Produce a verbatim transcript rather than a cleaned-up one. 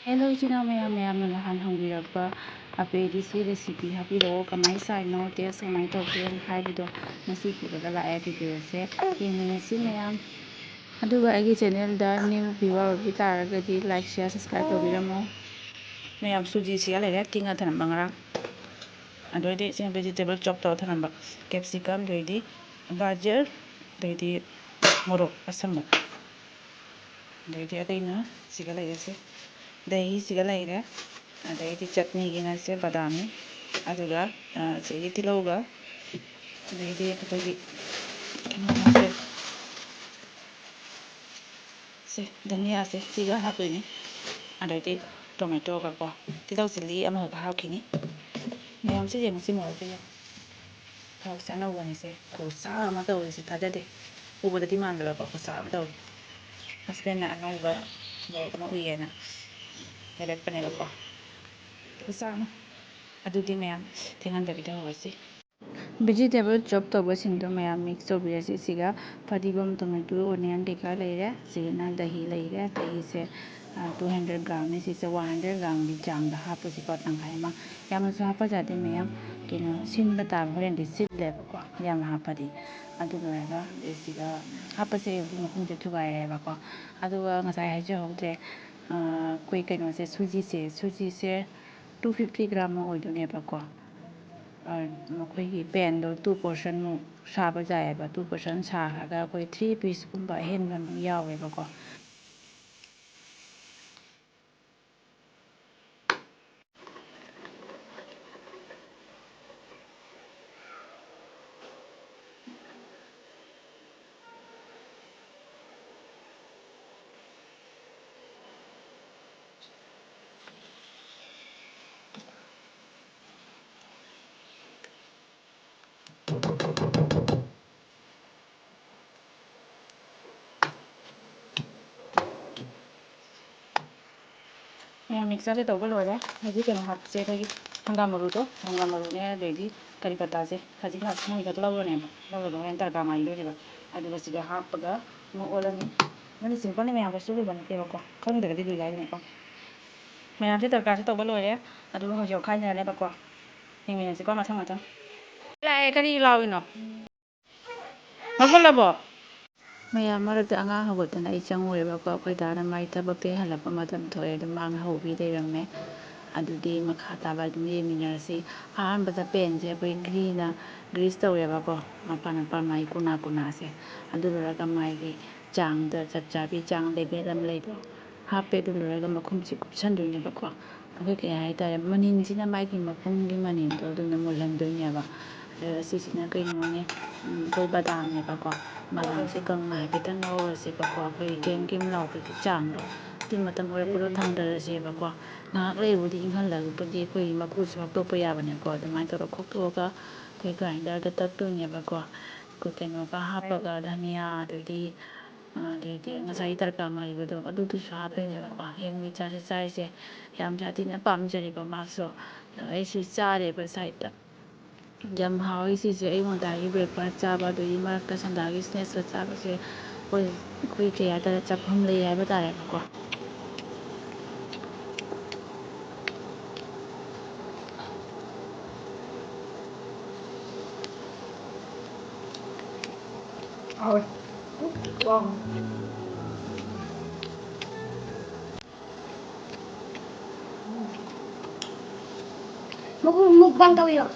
Hello ꯏꯆꯤꯟ ꯏꯅꯥꯎ ꯃꯌꯥꯝ, ꯃꯌꯥꯝꯅ ꯅꯍꯥꯟ ꯍꯪꯕꯤꯔꯛꯄ ꯑꯄꯦꯗꯤꯁꯀꯤ recipe ꯍꯥꯞꯄꯤꯔꯛꯑꯣ, ꯀꯃꯥꯏꯅ ꯆꯥꯏꯅꯣ, taste ꯀꯃꯥꯏꯅ ꯇꯧꯒꯦ ꯍꯥꯏꯕꯗꯣ ꯉꯁꯤ ꯄꯨꯔꯒ ꯂꯥꯛꯑꯦ videoꯁꯦ꯫ ꯌꯦꯡꯃꯤꯟꯅꯁꯤ ꯃꯌꯥꯝ꯫ ꯑꯗꯨꯒ ꯑꯩꯒꯤ channelꯗ new viewer ꯑꯣꯏꯕꯤ ꯇꯥꯔꯒꯗꯤ like, share, subscribe ꯇꯧꯕꯤꯔꯝꯃꯣ꯫ ꯃꯌꯥꯝ ꯁꯨꯖꯤꯁꯤꯒ ꯂꯩꯔꯦ, ꯇꯤꯡꯉ ꯊꯝꯂꯝꯕ ꯉꯔꯥꯡ꯫ ꯑꯗꯨꯗꯩꯗꯤ ꯁꯤ vegetable chop ꯇꯧꯔ ꯊꯝꯂꯝꯕ capsicum, ꯑꯗꯩꯗꯤ ꯒꯥꯖꯔ, ꯑꯗꯩꯗꯤ ꯃꯣꯔꯣꯛ ꯑꯁꯪꯕ꯫ ꯑꯗꯩꯗꯤ ꯑꯇꯩꯅ ꯁꯤꯒ ꯂꯩꯔꯦꯁꯦ, ꯗꯍꯤꯁꯤꯒ ꯂꯩꯔꯦ꯫ ꯑꯗꯩꯗꯤ ꯆꯠꯅꯤꯒꯤꯅ ꯁꯦ ꯕꯗꯥꯝꯅꯤ꯫ ꯑꯗꯨꯒ, ꯑ, ꯁꯤꯒꯤ ꯇꯤꯜꯍꯧꯒ, ꯑꯗꯩꯗꯤ ꯑꯩꯈꯣꯏꯒꯤ ꯀꯩꯅꯣꯁꯦ, ꯁꯦ ꯙꯅꯤꯌꯥꯁꯦ ꯁꯤꯒ ꯍꯥꯞꯇꯣꯏꯅꯤ꯫ ꯑꯗꯩꯗꯤ tomatoꯒ ꯀꯣ, ꯇꯤꯜꯍꯧ ꯆꯤꯂꯤ ꯑꯃꯈꯛ ꯍꯥꯞꯈꯤꯅꯤ꯫ ꯃꯌꯥꯝꯁꯦ ꯌꯦꯡꯉꯨꯁꯤ, ꯃꯣꯔꯣꯛꯁꯦ ꯌꯦꯡꯉꯨ꯫ ꯊꯥꯎꯁꯦ ꯑꯅꯧꯕꯅꯤꯁꯦ꯫ ꯈꯨꯠꯁꯥ ꯑꯃ ꯇꯧꯔꯤꯁꯦ, ꯊꯥꯖꯗꯦ꯫ ꯎꯕꯗꯗꯤ ꯃꯥꯟꯗꯕꯀꯣ, ꯈꯨꯠꯁꯥ ꯑꯃ ꯇꯧꯔꯤ꯫ Husbandꯅ ꯑꯅꯧꯕ ꯃꯣꯔꯣꯛ ꯑꯃ ꯎꯏꯌꯦꯅ ꯂꯩꯔꯛꯄꯅꯦꯕꯀꯣ꯫ ꯈꯨꯠꯁꯥ ꯑꯃ꯫ ꯑꯗꯨꯗꯤ ꯃꯌꯥꯝ ꯊꯦꯡꯍꯟꯗꯕꯤꯗ ꯍꯧꯔꯁꯤ꯫ Vegetable chop ꯇꯧꯕꯁꯤꯡꯗꯣ ꯃꯌꯥꯝ mix ꯇꯧꯕꯤꯔꯁꯤ꯫ ꯁꯤꯒ ꯐꯗꯤꯒꯣꯝ, tomato, onion ꯀꯩꯀꯥ ꯂꯩꯔꯦ꯫ ꯁꯤꯒꯤꯅ ꯗꯍꯤ ꯂꯩꯔꯦ꯫ ꯗꯍꯤꯁꯦ, ꯑ, two hundred gramꯅꯤ꯫ ꯁꯤꯁꯦ one hundred gramꯒꯤ ꯆꯥꯡꯗ ꯍꯥꯞꯄꯁꯤꯀꯣ, ꯇꯪꯈꯥꯏ ꯑꯃ꯫ ꯌꯥꯝꯅꯁꯨ ꯍꯥꯞꯄ ꯌꯥꯗꯦ ꯃꯌꯥꯝ, ꯀꯩꯅꯣ, ꯁꯤꯟꯕ ꯇꯥꯕ, ꯍꯣꯔꯦꯟꯗꯤ ꯁꯤꯜꯂꯦꯕꯀꯣ ꯌꯥꯝꯅ ꯍꯥꯞꯄꯗꯤ꯫ ꯑꯗꯨ ꯂꯣꯏꯔꯒ ꯁꯤꯒ ꯍꯥꯞꯄꯁꯦ, ꯃꯈꯨꯝꯁꯦ ꯊꯨꯒꯥꯏꯔꯦꯕꯀꯣ꯫ ꯑꯗꯨꯒ ꯉꯁꯥꯏ ꯍꯥꯏꯖꯍꯧꯗ꯭ꯔꯦ, ꯑ, ꯑꯩꯈꯣꯏ ꯀꯩꯅꯣꯁꯦ, ꯁꯨꯖꯤꯁꯦ, ꯁꯨꯖꯤꯁꯦ two fifty gram ꯑꯣꯏꯗꯣꯏꯅꯦꯕꯀꯣ꯫ ꯑ, ꯃꯈꯣꯏꯒꯤ panꯗꯣ two portionꯃꯨꯛ ꯁꯥꯕ ꯌꯥꯏꯑꯕ꯫ Two portion ꯁꯥꯔꯒ ꯑꯩꯈꯣꯏ three pieceꯀꯨꯝꯕ ꯑꯍꯦꯟꯕ ꯑꯗꯨꯝ ꯌꯥꯎꯋꯦꯕꯀꯣ꯫ ꯃꯌꯥꯝ mixtureꯁꯦ ꯇꯧꯕ ꯂꯣꯏꯔꯦ꯫ ꯍꯧꯖꯤꯛ ꯀꯩꯅꯣ ꯍꯥꯞꯁꯦ, ꯑꯩꯈꯣꯏꯒꯤ ꯍꯪꯒꯥꯝ ꯃꯔꯨꯗꯣ, ꯍꯪꯒꯥꯝ ꯃꯔꯨꯅꯦ, ꯑꯗꯩꯗꯤ ꯀꯔꯤ ꯄꯇꯥꯁꯦ ꯈꯖꯤꯛ ꯈꯔ ꯃꯣꯏꯗ ꯂꯧꯔꯅꯦꯕ꯫ ꯂꯧꯔꯒ ꯍꯣꯔꯦꯟ ꯇꯔꯀꯥ ꯃꯥꯏꯗꯣꯏꯅꯦꯕ꯫ ꯑꯗꯨꯒ ꯁꯤꯗ ꯍꯥꯞꯄꯒ ꯉꯧꯍꯜꯂꯅꯤ꯫ ꯃꯗꯨ simpleꯅꯤ ꯃꯌꯥꯝ, ꯀꯩꯁꯨ ꯂꯨꯕ ꯅꯠꯇꯦꯕꯀꯣ꯫ ꯈꯪꯗ꯭ꯔꯒꯗꯤ ꯂꯨꯏ ꯍꯥꯏꯗꯅꯀꯣ꯫ ꯃꯌꯥꯝꯁꯦ ꯗꯔꯀꯥꯔꯁꯦ ꯇꯧꯕ ꯂꯣꯏꯔꯦ꯫ ꯑꯗꯨꯒ ꯍꯧꯖꯤꯛ ꯑꯣꯠꯈꯥꯏꯅꯔꯅꯦꯕꯀꯣ꯫ ꯌꯦꯡꯃꯤꯟꯅꯁꯤꯀꯣ ꯃꯊꯪ ꯃꯊꯪ꯫ ꯂꯥꯛꯑꯦ, ꯀꯔꯤ ꯂꯥꯎꯔꯤꯅꯣ? ꯂꯧꯁꯜꯂꯕꯣ? ꯃꯌꯥꯝ ꯃꯔꯛꯇ ꯑꯉꯥꯡ ꯍꯧꯒꯠꯇꯅ ꯑꯩ ꯆꯪꯉꯨꯔꯦꯕꯀꯣ꯫ ꯑꯩꯈꯣꯏ ꯗꯥꯅ ꯃꯥꯏ ꯊꯕꯛꯇꯩ ꯍꯜꯂꯛꯄ ꯃꯇꯝ ꯊꯣꯛꯑꯦ, ꯑꯗꯨ ꯃꯥꯅ ꯍꯧꯕꯤ ꯂꯩꯔꯝꯃꯦ꯫ ꯑꯗꯨꯗꯤ ꯃꯈꯥ ꯇꯥꯕ ꯑꯗꯨꯝ ꯌꯦꯡꯃꯤꯟꯅꯔꯁꯤ꯫ ꯑꯍꯥꯟꯕꯗ ꯄꯦꯟꯁꯦ ꯑꯩꯈꯣꯏ ꯘꯤꯅ ꯒ꯭ꯔꯤꯁ ꯇꯧꯔꯦꯕꯀꯣ, ꯃꯄꯥꯟ ꯃꯄꯥꯟ ꯃꯥꯒꯤ ꯀꯣꯅꯥ ꯀꯣꯅꯥꯁꯦ꯫ ꯑꯗꯨ ꯂꯣꯏꯔꯒ ꯃꯥꯒꯤ ꯆꯥꯡꯗ ꯆꯞ ꯆꯥꯕꯤ ꯆꯥꯡ ꯂꯦꯚꯦꯜ ꯑꯃ ꯂꯩꯕ ꯍꯥꯞꯄꯦ꯫ ꯑꯗꯨ ꯂꯣꯏꯔꯒ ꯃꯈꯨꯝꯁꯤ ꯀꯨꯞꯁꯟꯗꯣꯏꯅꯦꯕꯀꯣ꯫ ꯑꯩꯈꯣꯏ ꯀꯩ ꯍꯥꯏꯇꯥꯔꯦ, ꯃꯅꯤꯟꯁꯤꯅ ꯃꯥꯒꯤ ꯃꯈꯨꯝꯒꯤ ꯃꯅꯤꯟꯗꯣ ꯑꯗꯨꯅ ꯃꯨꯜꯍꯟꯗꯣꯏꯅꯦꯕ꯫ ꯑꯗꯨꯒ ꯁꯤꯁꯤꯅ ꯀꯩꯅꯣꯅꯦ, ꯎꯝ, ꯑꯩꯈꯣꯏ ꯕꯗꯥꯝꯅꯦꯕꯀꯣ꯫ ꯕꯗꯥꯝꯁꯦ ꯀꯪꯅ ꯍꯥꯏꯐꯦꯠꯇꯪ ꯉꯧꯔꯁꯦꯕꯀꯣ꯫ ꯑꯩꯈꯣꯏ ꯀꯦꯝ ꯀꯦꯝ ꯂꯥꯎꯕꯒꯤ ꯆꯥꯡꯗꯣ꯫ ꯑꯗꯨ ꯃꯇꯝ ꯑꯣꯏꯔꯛꯄꯗꯣ ꯊꯥꯡꯗꯔꯁꯦꯕꯀꯣ꯫ ꯉꯥꯏꯍꯥꯛ ꯂꯩꯔꯕꯨꯗꯤ ꯏꯪꯍꯜꯂꯒꯕꯨꯗꯤ ꯑꯩꯈꯣꯏꯒꯤ ꯃꯀꯨꯁꯦ ꯈꯣꯛꯇꯣꯛꯄ ꯌꯥꯕꯅꯦꯀꯣ꯫ ꯑꯗꯨꯃꯥꯏꯅ ꯇꯧꯔꯒ ꯈꯣꯛꯇꯣꯛꯑꯒ ꯑꯩꯈꯣꯏ ꯒ꯭ꯔꯥꯏꯟꯗꯔꯗ ꯇꯛꯇꯣꯏꯅꯦꯕꯀꯣ꯫ ꯑꯩꯈꯣꯏ ꯀꯩꯅꯣꯒ ꯍꯥꯞꯄꯒ, ꯙꯅꯤꯌꯥ, ꯑꯗꯩꯗꯤ, ꯑꯗꯩꯗꯤ ꯉꯁꯥꯏ ꯇꯔꯀꯥ ꯃꯔꯤꯕꯗꯣ ꯑꯗꯨꯗꯨꯁꯨ ꯍꯥꯞꯇꯣꯏꯅꯦꯕꯀꯣ꯫ ꯍꯌꯦꯡ ꯆꯥꯁꯦ ꯆꯥꯔꯤꯁꯦ ꯌꯥꯝ ꯁꯥꯊꯤꯅ ꯄꯥꯝꯖꯔꯦꯕ ꯃꯥꯁꯨ꯫ ꯑꯗꯣ ꯑꯩꯁꯨ ꯆꯥꯔꯦꯕ ꯁꯥꯏꯠꯇ꯫ ꯌꯥꯝ ꯍꯥꯎꯋꯤ ꯁꯤꯁꯦ꯫ ꯑꯌꯨꯛ ꯉꯟꯇꯥꯒꯤ ꯕ꯭ꯔꯦꯛꯐꯥꯁ ꯆꯥꯕ, ꯑꯗꯒꯤ ꯃꯔꯛꯇ ꯁꯟꯗꯥꯒꯤ ꯁ꯭ꯅꯦꯛꯁꯀ ꯆꯥꯕꯁꯦ ꯑꯩꯈꯣꯏ, ꯑꯩꯈꯣꯏ ꯀꯩ ꯍꯥꯏꯇꯥꯔꯦ, ꯆꯥꯐꯝ ꯂꯩ ꯍꯥꯏꯕ ꯇꯥꯔꯦꯕꯀꯣ꯫ ꯍꯥꯎꯋꯦ꯫ ꯋꯥꯎ꯫ ꯃꯨꯛ-, ꯃꯨꯛꯕꯥꯡ ꯇꯧꯋꯤꯔꯣ?